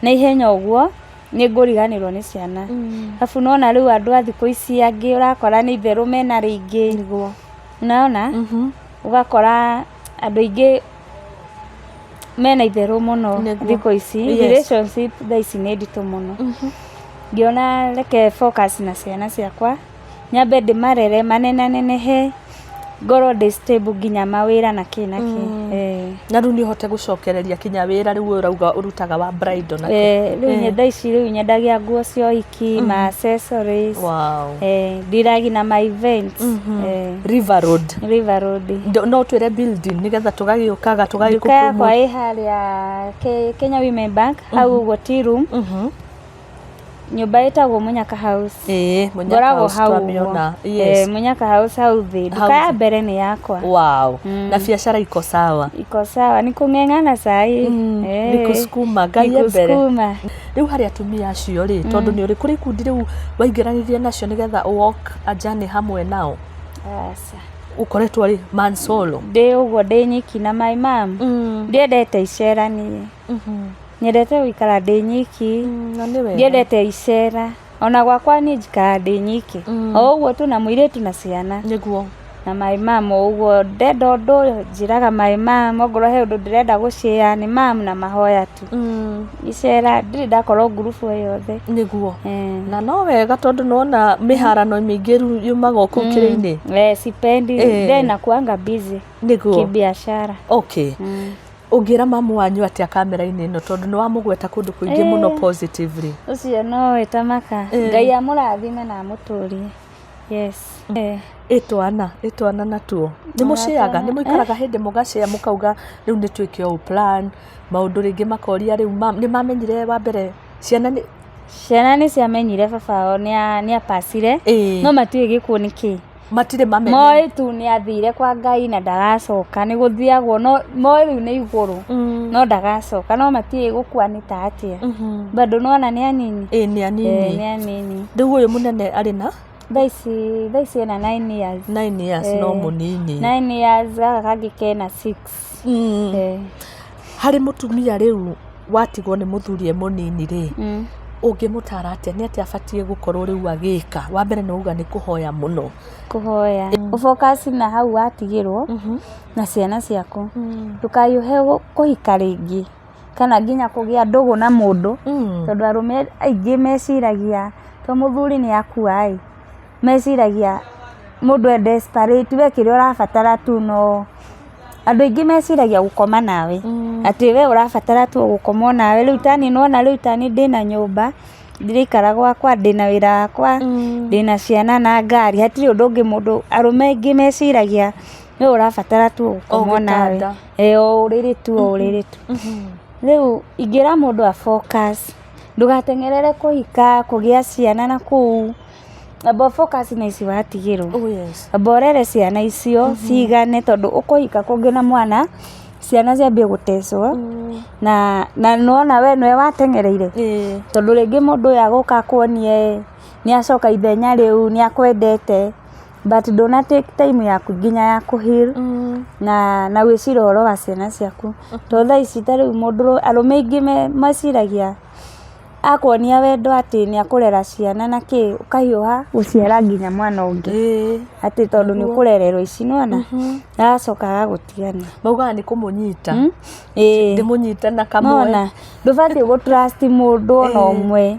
na ihenya ũguo nĩ ngũriganĩrwo nĩ ciana. Arabu nĩwona rĩu andũ a thikũ ici angĩ ũrakora nĩ itherũ mena rĩingĩ. Nĩguo. Nĩwona? Ũgakora andũ aingĩ mena itherũ mũno thikũ ici. Relationship thaa ici nĩ nditũ mũno. Ngĩona reke focus na ciana ciakwa, nyambe ndĩmarere manenanenehe, ngorwo ndĩ stable nginya mawĩra na kĩ na kĩ. Na rĩu nĩ ũhote gũcokereria kinya wĩra rĩu ũrauga ũrutaga wa bridal na kĩ? Rĩu thaa ici rĩu nyendagia nguo cia ũhiki, ma accessories. Wow. Ndiragi na ma events. River Road. River Road. No ũtwĩre building nĩgetha tũgagĩũkaga tũgagĩkũ Nduka yakwa ĩ harĩa Kenya Women Bank, hau ũguo tea room. Nyũmba ĩtagwo Mũnyaka House. Ĩĩ, Mũnyaka Ngoragwo House hau ũguo. twamĩona. Yes. Mũnyaka House hau thĩ. Nduka ya mbere nĩ yakwa. Wow. Na biacara iko sawa. Iko sawa, nĩ kũng'eng'ana sahi. Nĩ kusukuma, Ngai Nĩ e mbere. kusukuma. Rĩu harĩ atumia acio rĩ, tondũ nĩ ũrĩ kũrĩ ikundi rĩu waingĩranirie nacio nĩgetha ũ walk a journey hamwe nao? Aca. Ũkoretwo rĩ man solo? Ndĩ ũguo ndĩ nyiki na my mom. Ndiendete icera niĩ. Nyendete gũikara ndĩ nyiki. Na nĩ wega. Ndiendete icera. Ona gwakwa niĩ njikaraga ndĩ nyiki. O ũguo tu na mũirĩtu na ciana. Nĩguo. Na my mom o ũguo ndenda ũndũ njĩraga my mom ongorwo he ũndũ ndĩrenda gũ share nĩ mom na mahoya tu. Icera ndirĩ ndakorwo ngurubu o yothe. Nĩguo. Na no wega tondũ nĩwona mĩharano mĩingĩ rĩu yumaga o kũu kĩrĩa-inĩ. Sipendi. Then nakuanga busy. Nĩguo. Kibiashara. Okay. Ũngĩra mamu wanyu atĩa kamera-inĩ ĩno tondũ nĩ wamũgweta kũndũ kũingĩ mũno positively? Ũcio nowe tamaka. Ngai amũrathime na amũtũrie. Yes. Ĩ twana, ĩ twana natuo. Nĩ mũcĩaga, nĩ mũikaraga hĩndĩ mũgacĩa mũkauga rĩu nĩ twĩke ũũ plan, maũndũ rĩngĩ makoria rĩu nĩ mamenyire wa mbere ciana nĩ Ciana nĩ ciamenyire baba wao nĩ apacire, no matiũĩ gĩkuũ nĩ kĩĩ. Matirĩ mamenya. Moĩ tu nĩ athire kwa Ngai na ndagacoka, nĩ gũthiagwo no moĩ rĩu nĩ igũrũ, no ndagacoka, no matiũĩ gũkua nĩ ta atĩa. Bado nĩwona nĩ anini. Ĩĩ nĩ anini. Nĩ anini. Rĩu ũyũ mũnene arĩ na? Thaa ici ena 9 years. 9 years no mũnini. 9 years, gaka kangĩ kena 6. Harĩ mũtumia rĩu watigwo nĩ mũthuri e mũnini rĩ, ũngĩmũtara atĩa? Nĩ atĩa abatiĩ gũkorwo rĩu agĩka? Wa mbere nĩ wauga nĩ kũhoya mũno. Kũhoya. Ũ focus na hau watigĩrwo na ciana ciaku. Ndũkahiũhe kũhika rĩngĩ kana nginya kũgĩa ndũgũ na mũndũ, tondũ arũme aingĩ meciragia to mũthuri nĩ akua ĩ, meciragia mũndũ e desperate, we kĩrĩa ũrabatara tu no andũ aingĩ meciragia gũkoma nawe, atĩ we ũrabatara tu o gũkoma nawe. Rĩu ta niĩ nĩwona rĩu ta niĩ ndĩna nyũmba, ndĩraikara gwakwa, ndĩna wĩra wakwa, ndĩna ciana na ngari, hatirĩ ũndũ ũngĩ mũndũ, arũme aingĩ meciragia we ũrabatara tu o gũkoma nawe. Gĩtanda. Ĩ o ũrĩrĩ tu, o ũrĩrĩ tu. Rĩu ingĩra mũndũ a focus, ndũgateng'erere kũhika, kũgĩa ciana na kũu, amba ũ focus na ici watigĩrwo. Oh yes. Amba ũrere ciana icio cigane tondũ ũkũhika kũngĩ na mwana, ciana ciambie gũtecwo, na nĩwona we nĩwe wateng'ereire. Tondũ rĩngĩ mũndũ ũyũ agũka akuonie nĩ acoka ithenya rĩu, nĩ akwendete, but ndũna take time yaku nginya ya kũ heal na gwĩciria ũhoro wa ciana ciaku. Tondũ thaa ici ta rĩu mũndũ, arũme aingĩ meciragia akuonia wendo atĩ nĩ akũrera ciana na kĩ, ũkahiũha gũciara nginya mwana ũngĩ. Atĩ tondũ nĩ ũkũrererwo ici nĩwona, agacoka agagũtigania. Maugaga nĩ kũmũnyita. Ndĩmũnyite na kamwe. Nĩwona, ndũbatiĩ gũ trust mũndũ ona ũmwe.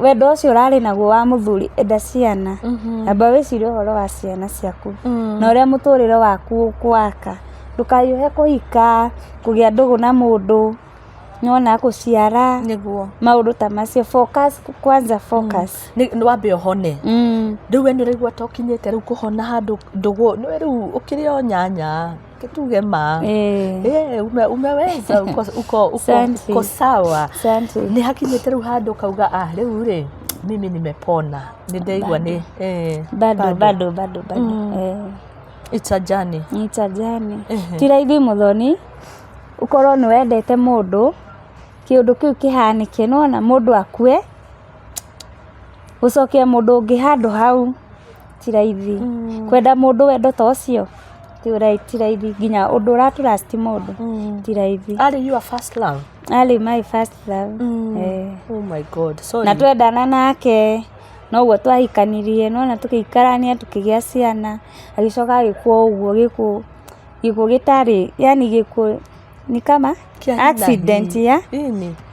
Wendo ũcio ũrarĩ naguo wa mũthuri, enda ciana. Amba wĩcirie ũhoro wa ciana ciaku na ũrĩa mũtũrĩre waku ũkwaka. Ndũkahiũhe kũhika, kũgĩa ndũgũ na mũndũ, nĩwona gũciara, maũndũ ta macio. Focus kwanza focus. Nĩ wambe ũhone. Rĩu we nĩ ũraigua ta ũkinyĩte rĩu kũhona handũ ndũgũ, nĩũĩ rĩu ũkĩrĩ o nyanya. Tuge ma. Umeweza uko, uko, uko, uko sawa. Asante. Nĩ hakinyĩte rĩu handũ ũkauga ah rĩu rĩ mimi nimepona nĩ ndaigua nĩ Bado bado bado bado. It's a journey. It's a journey. Ti raithi mũthoni ũkorwo nĩ wendete mũndũ kĩũndũ kĩu kĩhanĩke nĩwona mũndũ akue gũcokia mũndũ ũngĩ handũ hau ti raithi. Kwenda mũndũ wendo ta ũcio ti raithi nginya ũndũ ũra trust mũndũ ti raithi. Arĩ your first love? Arĩ my first love. Oh my God, sorry. Na twendana nake noguo twahikanirie nĩwona tũgĩikarania tũkĩgĩa ciana agĩcoka agĩkua ũguo gĩkuũ gĩkuũ gĩtarĩ yani gĩkuũ ni kama accident ya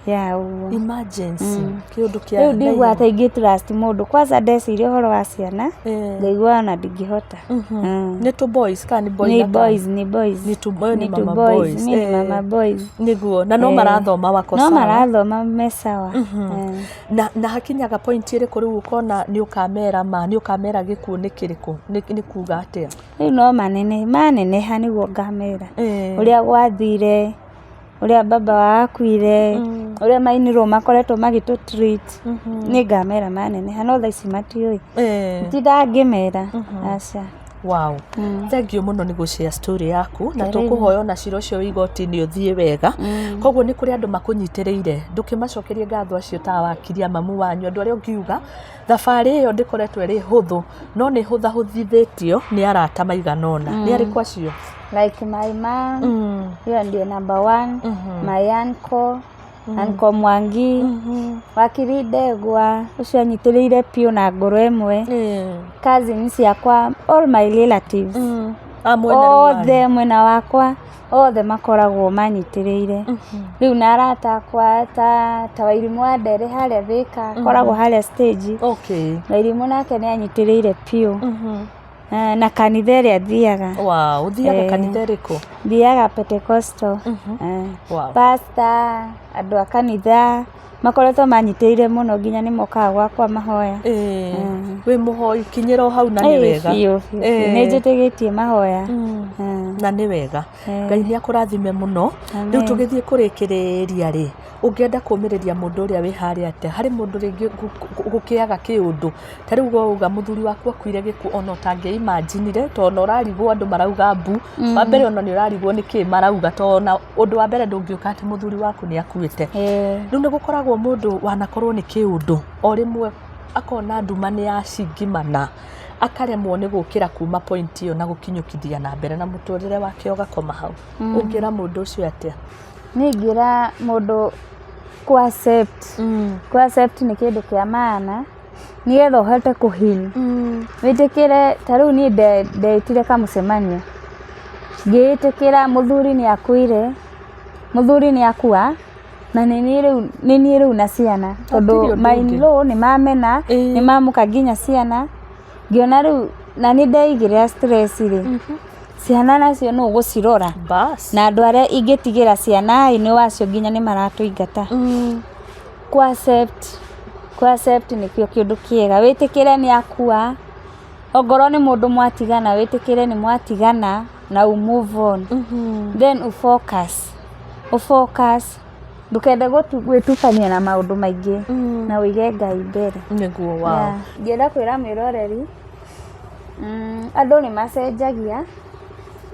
ya ũguo. Emergency. Kĩũndũ kĩa Rĩu ndiguaga ta ingĩ trust mũndũ kwanza ndeciria ũhoro wa ciana ngaigua ona ndingĩhota. Nĩ tũ boys kana nĩ boy Nĩ na girl? boys, nĩ boys. Nĩ tũ boy, nĩ Nĩ tũ mama boys, boys. niĩ nĩ mama boys. Nĩguo na no marathoma wako No sawa. marathoma me sawa. Na hakinyaga point ĩrĩkũ rĩu ũkona nĩ ũkamera ma nĩ ũkamera gĩkuũ nĩ kĩrĩkũ nĩ kuga atĩa? Rĩu no manene maneneha nĩguo ngamera ũrĩa gwathire, ũrĩa baba wao akuire, ũrĩa mainirwo makoretwo magĩtũ treat, nĩ ngamera maneneha no thaa ici matiũĩ. Nditindaga ngĩmera, aca. Wow. Thank you mũno nĩ gũ share story yaku na tũkũhoya ona cira ũcio wĩ igoti-inĩ ũthiĩ wega. Koguo nĩ kũrĩ andũ makũnyitĩrĩire, ndũkĩmacokerie ngatho acio ta wakiri a mamu wanyu, andũ arĩa ũngiuga thabarĩ ĩyo ndĩkoretwo ĩrĩ hũthũ no nĩ hũthahũthithĩtio nĩ arata maigana ũna. Nĩ arĩkũ acio? Like my mom, huyo ndiye number one, my uncle, Uncle Mwangi, wakiri Ndegwa, ũcio anyitĩrĩire biũ na ngoro ĩmwe, cousins ciakwa, all my relatives, A mwena rĩu wanyu. othe mwena wakwa othe makoragwo manyitĩrĩire. Rĩu na arata akwa ta Wairimũ wa Ndere harĩa Thĩka, akoragwo harĩa stage. Wairimũ nake nĩ anyitĩrĩire biũ. Na kanitha ĩrĩa thiaga. Wow, ũthiaga kanitha ĩrĩkũ? Thiaga Pentecostal. Pastor, andũ a kanitha makoretwo manyitĩrĩire mũno nginya nĩ mokaga gwakwa mahoya. Wĩ mũhoi kinyĩra o hau na nĩ wega. Biũ biũ, nĩ njĩtĩkĩtie mahoya. Na nĩ wega. Ngai nĩ akũrathime mũno. Rĩu tũgĩthiĩ kũrĩkĩrĩria rĩ, ũngĩenda kũũmĩrĩria mũndũ ũrĩa wĩ harĩa atĩa? Harĩ mũndũ rĩngĩ gũkĩaga kĩũndũ. Ta rĩu wauga mũthuri waku akuire gĩkuũ ona ũtangĩ imaginire tondũ ona ũrarigwo andũ marauga mbu. Wa mbere ona nĩ ũrarigwo nĩkĩ marauga tondũ ona ũndũ wa mbere ndũngĩũka atĩ mũthuri waku nĩ akuĩte. Rĩu nĩ gũkoragwo mũndũ wanakorwo nĩ kĩũndũ o rĩmwe akona nduma nĩ yacingimana akaremwo nĩ gũkĩra kuma point ĩyo na gũkinyũkithia na mbere na mũtũrĩre wake ũgakoma hau. Ũngĩra mũndũ ũcio atĩa? Niĩ ingĩra mũndũ kũ accept, kũ accept nĩ kĩndũ kĩa maana nĩgetha ũhote kũ heal. Wĩtĩkĩre ta rĩu niĩ ndeĩtire kamũcemanio, ngĩĩtĩkĩra mũthuri nĩ akuire, mũthuri nĩ akua na nĩ niĩ rĩu na ciana tondũ my in-law nĩ mamena, nĩ mamũka nginya ciana, ngĩona rĩu na nĩ ndeigĩrĩra stress rĩ, ciana nacio nũ ũgũcirora na andũ arĩa ingĩtigĩra ciana ĩ nĩ wacio nginya nĩ maratũingata. Kũ accept, kũ accept nĩkĩo kĩũndũ kĩega, wĩtĩkĩre nĩ akua, ongorwo nĩ mũndũ mwatigana wĩtĩkĩre nĩ mwatigana na ũ move on, then ũ focus, ũ focus ndũkende gwĩtukania na maũndũ maingĩ na ũige Ngai mbere. Nĩguo wow. Ingĩenda kwĩra mwĩroreri, andũ nĩ macenjagia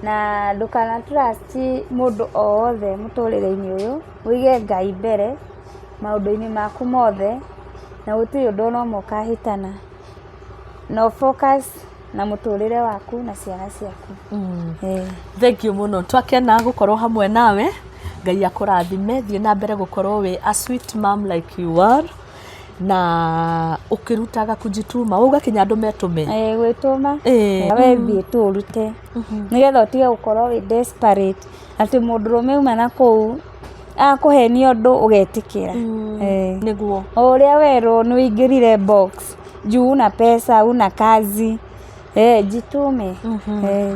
na ndũkana trust mũndũ o wothe mũtũrĩre-inĩ ũyũ, ũige Ngai mbere maũndũ-inĩ maku mothe na gũtirĩ ũndũ ona ũmwe ũkahĩtana. Na ũ focus na mũtũrĩre waku na ciana ciaku. Thank you mũno, twakena gũkorwo hamwe nawe, Ngai akũrathime, thiĩ na mbere gũkorwo wĩ a sweet mom like you are, na ũkĩrutaga kujituma, wauga kinya andũ metũme. Gwĩtũma, we thiĩ tu ũrute nĩgetha ũtige gũkorwo wĩ desperate atĩ mũndũrũme auma na kũu akũhenia ũndũ ũgetĩkĩra. Nĩguo. O ũrĩa werwo nĩ ũingĩrire box juu una pesa una kazi jitume.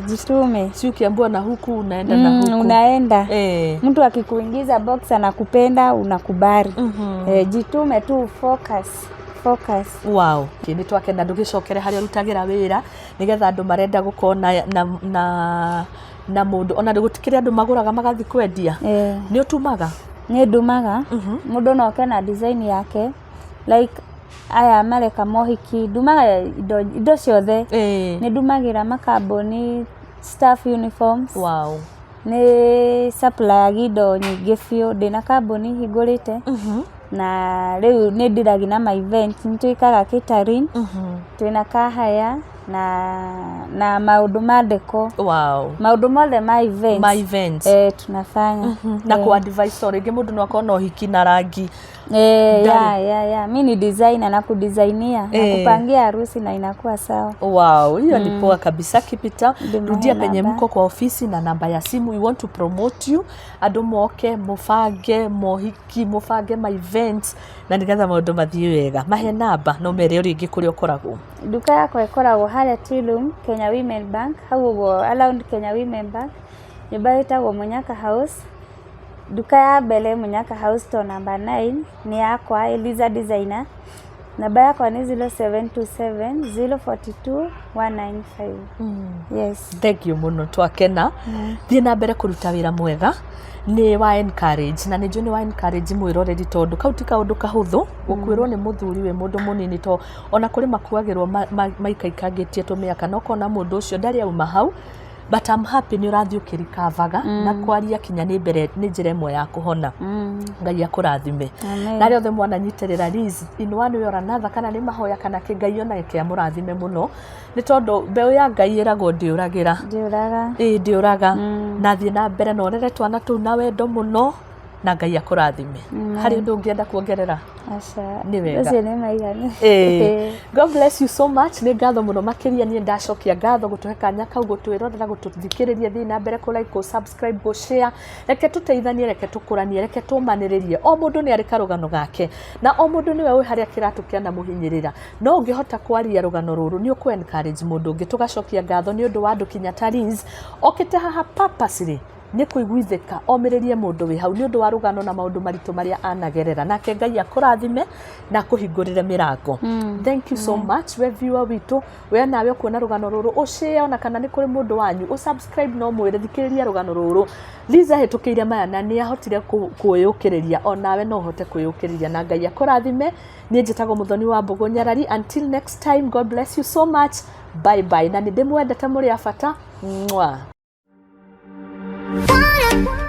Jitume. Si ukiambiwa na huku unaenda na huku. Unaenda. Mtu akikuingiza box anakupenda unakubali. Jitume tu, focus, focus. Wow. Nĩ twakena. Ndũgĩcokere harĩa ũrutagĩra wĩra nĩgetha andũ marenda gũkorwo na mũndũ ona gũtikĩrĩ andũ magũraga magathiĩ kwendia. Nĩ ũtumaga? Nĩ ndumaga. Mũndũ no oke na design yake, like aya mareka mohiki, ndumaga indo ciothe. Nĩ ndumagĩra makambuni staff uniforms. Nĩ supplyaga indo nyingĩ biũ. Ndĩna kambuni hingũrĩte na rĩu nĩ ndiragia na ma event, nĩ twĩkaga catering, twĩna car hire na maũndũ ma decor. Maũndũ mothe ma events. Ma events. Tunafanya. Na ku advise, o rĩngĩ mũndũ no akorwo na ũhiki na rangi Eh, Ndari. Ya. Mi ni designer na kudesignia na kupangia harusi na inakuwa sawa. Wow, hiyo ni poa kabisa. Keep it up. Ndimahe Rudia penye namba. mko kwa ofisi na namba ya simu. We want to promote you. Andũ moke mũbange mohiki, mũbange ma events na nĩgetha maũndũ mathiĩ wega. Mahe namba no mere ũrĩa ingĩ kũrĩa ũkoragwo. Nduka yakwa ĩkoragwo harĩa Tea Room, Kenya Women Bank, hau ũguo around Kenya Women Bank. Nyũmba ĩtagwo Munyaka House. Nduka ya mbere Munyaka House store number 9 nĩ yakwa, Eliza Designer. Namba yakwa nĩ 0727 042 195. Yes. Thank you mũno, twakena. Thiĩ na mbere kũruta wĩra mwega nĩ wa encourage na nĩ njũĩ nĩ wa encourage mwĩroreri, tondũ kau ti kaũndũ kahũthũ gũkuĩrwo nĩ mũthuri wĩ mũndũ mũnini, to ona kũrĩ makuagĩrwo maikaikangĩtie tũmĩaka na ũkona mũndũ ũcio ndarĩ auma hau, but I'm happy nĩ ũrathiĩ ũkĩrikavaga na kwaria kinya nĩ mbere nĩ njĩra ĩmwe ya kũhona. Ngai akũrathime. Amen. Na arĩa othe mwananyitĩrĩra Liz in one way or another, kana nĩ mahoya kana kĩ, Ngai onake amũrathime mũno, nĩ tondũ mbeũ ya Ngai ĩragwo ndĩũragĩra. Ndiũraga. Ĩĩ, ndĩũraga. Na thiĩ na mbere na ũrere twana tũu na wendo mũno na Ngai akũrathime. Harĩ ũndũ ũngĩenda kuongerera? Aca. Nĩ wega. Ũcio nĩ maiganu. God bless you so much. Nĩ ngatho mũno makĩria. Niĩ ndacokia ngatho gũtũhe kanya kau gũtwĩrorera, gũtũthikĩrĩria. Thiĩ na mbere kũ like, kũ subscribe, kũ share. Reke tũteithanie, reke tũkũranie, reke tũmanĩrĩrie. O mũndũ nĩ arĩ karũgano gake na o mũndũ nĩwe ũĩ harĩa kĩratũ kĩanamũhinyĩrĩra, no ũngĩhota kwaria rũgano rũrũ nĩ ũkũ encourage mũndũ ũngĩ. Tũgacokia ngatho nĩ ũndũ wa andũ kinya ta Liz okĩte haha purposely nĩ kũiguithĩka omĩrĩrie mũndũ wĩ hau nĩ ũndũ wa rũgano na maũndũ maritũ marĩa anagerera. Nake Ngai akũrathime na akũhingũrĩre mĩrango. Thank you so much we viewer witũ. We nawe ũkuona rũgano rũrũ, ũshare ona kana nĩ kũrĩ mũndũ wanyu, ũsubscribe no mwĩre thikĩrĩria rũgano rũrũ. Liz ahĩtũkĩire maya na nĩ ahotire kwĩyũkĩrĩria, onawe no ũhote kwĩyũkĩrĩria na Ngai akũrathime. Niĩ njĩtagwo Mũthoni wa Mbũgũ Nyarari. Until next time, God bless you so much. Bye bye, na nĩ ndĩmwendete, mũrĩ a bata. Mwah. Wanna